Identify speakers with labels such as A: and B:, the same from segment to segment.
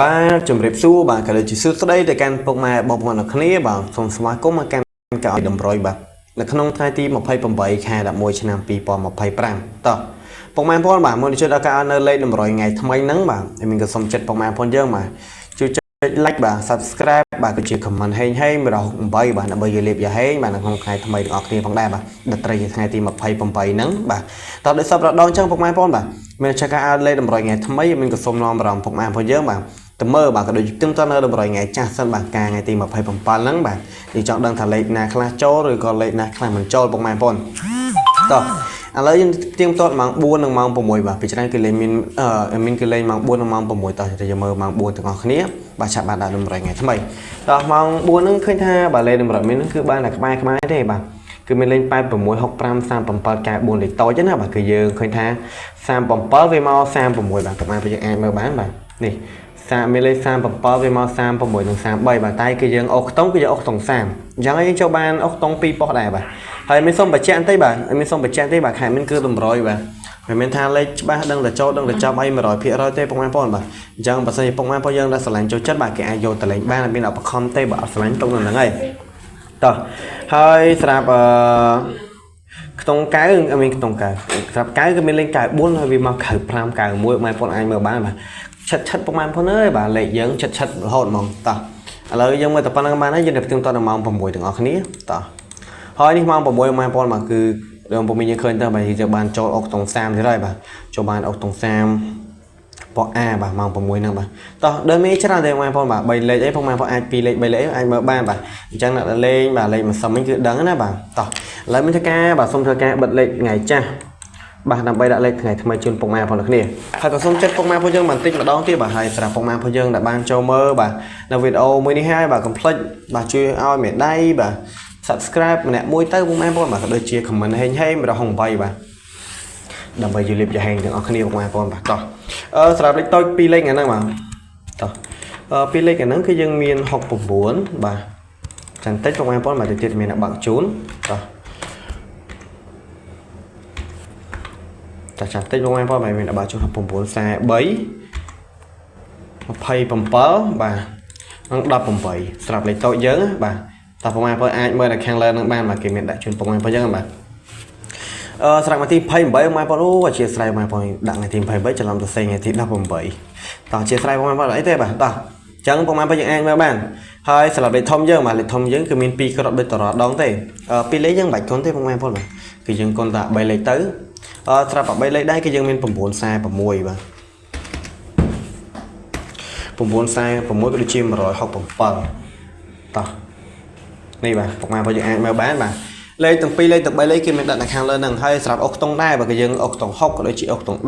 A: បាទជម្រាបសួរបាទក៏ដូចជាសួស្តីទៅកាន់ពុកម៉ែបងប្អូនអ្នកគ្នាបាទសូមស្វាគមន៍មកកាន់កៅអីតម្រុយបាទនៅក្នុងថ្ងៃទី28ខែ11ឆ្នាំ2025តោះពុកម៉ែបងប្អូនបាទមុននឹងជួយដល់ការនៅលេខតម្រុយថ្ងៃថ្មីហ្នឹងបាទហើយមានក៏សូមចិត្តពុកម៉ែបងប្អូនយើងបាទជួយចុច like បាទ subscribe បាទក៏ជា comment ហេងហេង168បាទដើម្បីយកលេបយ៉ាហេងបាទនៅក្នុងថ្ងៃថ្មីទាំងអស់គ្នាផងដែរបាទដល់ត្រូវជាថ្ងៃទី28ហ្នឹងបាទតោះដូចសពរដងចឹងពុកម៉ែបងប្អូនបាទមានចាការឲ្យលេខតម្រុយថ្ងៃថ្មីមានក៏សូមនាំអារម្មណ៍ពុកម៉ែបងប្អូនយើងបាទទៅមើលបាទក៏ដូចទឹងតនៅតម្រុយថ្ងៃចាស់សិនបាទការថ្ងៃទី27ហ្នឹងបាទយើងចង់ដឹងថាលេខណាខ្លះចូលឬក៏លេខណាខ្លះមិនចូលពុកម៉ែបងប្អូនតោះឥឡូវយើងទៀងទាត់ម៉ោង4និងម៉ោង6បាទពីច្រើនគឺលេងមានអឺមានគឺលេងម៉ោង4និងម៉ោង6តោះទៅយើងមើលម៉ោង4ទាំងអស់គ្នាបាទឆាប់បានដាក់តម្រុយថ្ងៃថ្មីតោះម៉ោង4ហ្នឹងឃើញថាបាទលេងតម្រុយមានហ្នឹងគឺបានតែក្បែរក្បែរទេបាទគឺមានលេង86 65 37 94លេខតូចណាបាទគឺយើងឃើញថា37វាមក36បាទប្រហែលយើងអាចមើលបានបាទនេះសាមានលេខ37វាមក36និង33បាទតែគឺយើងអុកខ្ទង់គឺយើងអុកខ្ទង់30អញ្ចឹងយើងចូលបានអុកខ្ទង់2ប៉ុស្តិ៍ដែរបាទហើយមានសូមបញ្ជាក់បន្តិចបាទមានសូមបញ្ជាក់ទេបាទខែមានគឺតម្រុយបាទមិនមែនថាលេខច្បាស់ដឹងតែចូលដឹងតែចំអី100%ទេពុកម៉ែបងប្អូនបាទអញ្ចឹងបើសិនជាពុកម៉ែបងប្អូនយើងដែលស្រឡាញ់ចូលចិត្តបាទគេអាចយកទៅលេងបានអត់មានអបខំទេបើអត់ស្រឡាញ់ទុកនៅហ្នឹងហើយតោះហើយស្រាប់អឺខ្ទង់កៅមានខ្ទង់កៅស្រាប់កៅគឺមានលេខ94ហើយវាមក95 91ម៉ែបងប្អូនអាចមើលបានបាទឆិតឆិតពុកម៉ែបងប្អូនអើយបាទលេខយើងឆិតឆិតរហូតហ្មងតោះឥឡូវយើងមើលតែប៉ុណ្្នឹងបានហើយយើងទៅផ្ទៀងតដល់ម៉ោង6ទាំងអស់គ្នាតោះហើយនេះម៉ោង6ម៉ែបងប្អូនបាទគឺរឿងពុំមានយើងឃើញទៅបាទយើងបានចូលអុកតុង30ទៀតហើយបាទចូលបានអុកតុង30ពណ៌ A បាទម៉ោង6ហ្នឹងបាទតោះដើមមានច្រើនទេបងប្អូនបាទ3លេខអីពុកម៉ែបងប្អូនអាច2លេខ3លេខអាចមើលបានបាទអញ្ចឹងអ្នកដែលលេងបាទលេខមួយសឹមវិញគឺដឹងណាបាទតោះឥឡូវមានធ្វើការបាទសូមធ្វើការបិទលេខថ្ងៃចាស់បាទដើម្បីដាក់លេខថ្ងៃថ្មីជូនពុកម៉ែបងប្អូនគ្នាហើយក៏សូមចិត្តពុកម៉ែបងប្អូនយើងបន្តិចម្ដងទៀតបាទហើយសម្រាប់ពុកម៉ែបងប្អូនយើងដែលបានចូលមើលបាទនៅវីដេអូមួយនេះហើយបាទកុំភ្លេចបាទជួយឲ្យមេដៃបាទ subscribe ម្នាក់មួយទៅពុកម៉ែបងប្អូនបាទក៏ដូចជា comment ហេងហេង168បាទដើម្បីយល់លេបយ៉ាហេងទាំងអស់គ្នាពុកម៉ែបងប្អូនបាទតោះអឺសម្រាប់លេខតូច2លេខហ្នឹងបាទតោះអឺ2លេខហ្នឹងគឺយើងមាន69បាទចាំតិចពុកម៉ែបងប្អូនបាទទៅទៀតមានអ្នកបាក់ជូនតោះចាចាំតិចពុកម៉ែបងប្អូនបាទមានអ្នកបាក់ជូន69 43 27បាទនិង18ស្រាប់លេខតូចយើងបាទតោះពុកម៉ែបងប្អូនអាចមើលនៅខាងលើនឹងបានបាទគេមានដាក់ជូនពុកម៉ែបងប្អូនយើងបាទអឺស្រាប់ថ្ងៃទី28ម៉ែបងប្អូនអូអធិស្ឋានម៉ែបងប្អូនដាក់ថ្ងៃទី28ច្រឡំទៅសេថ្ងៃទី18តោះអធិស្ឋានបងប្អូនអីទេបាទតោះអញ្ចឹងពុកម៉ែបងប្អូនយើងអាចមើលបានហើយសម្រាប់លេខធំយើងបាទលេខធំយើងគឺមាន2គ្រាប់ដូចតរដងទេពីរលេខយើងមិនបាច់គុណទេពុកម៉ែបងប្អូនបាទគឺយើងគុណតែ3លេខទៅអឺស្រាប់3លេខដែរគឺយើងមាន946បាទ946ក៏ដូចជា167តោះនេះបាទពុកម៉ែបងយើងអាចមើលបានបាទលេខទាំង2លេខទាំង3លេខគេមានដាក់នៅខាងលើហ្នឹងហើយសម្រាប់អុកខ្ទង់ដែរបើគេយើងអុកខ្ទង់6ក៏ដូចជាអុកខ្ទង់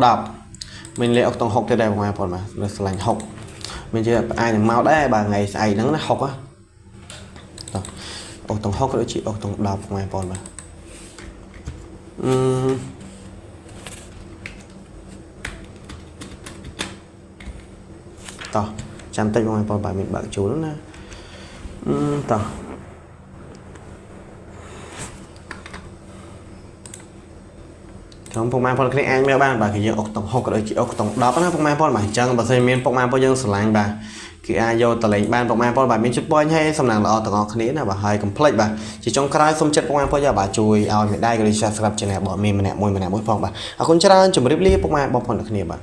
A: 10មានលេខអុកខ្ទង់6ទេដែរពុកម៉ែបងប្អូនបាទនៅស្រឡាញ់6មានជាអាចនឹងមកដែរបាទថ្ងៃស្អែកហ្នឹងណា6ហ៎តោះអុកខ្ទង់6ក៏ដូចជាអុកខ្ទង់10ពុកម៉ែបងប្អូនបាទអឺតោះចាំតិចបងប្អូនបាទមានបើកជូនណាអឺតោះខ្ញុំពុកម៉ែបងប្អូនគ្នាអាចមើលបានបាទគឺយើងអុកតុង6ក៏ដូចជាអុកតុង10ណាពុកម៉ែបងប្អូនបាទអញ្ចឹងបើសិនមានពុកម៉ែបងប្អូនយើងស្រឡាញ់បាទគឺអាចយកតលេងបានពុកម៉ែបងប្អូនបាទមានជុតបាញ់ហើយសំណាងល្អទាំងអស់គ្នាណាបាទហើយកុំភ្លេចបាទជាចុងក្រោយសូមចិត្តពុកម៉ែបងប្អូនបាទជួយឲ្យមេដៃក៏ដូចជា Subscribe Channel របស់មានម្នាក់មួយម្នាក់មួយផងបាទអរគុណច្រើនជម្រាបលាពុកម៉ែបងប្អូនទាំងគ្នាបាទ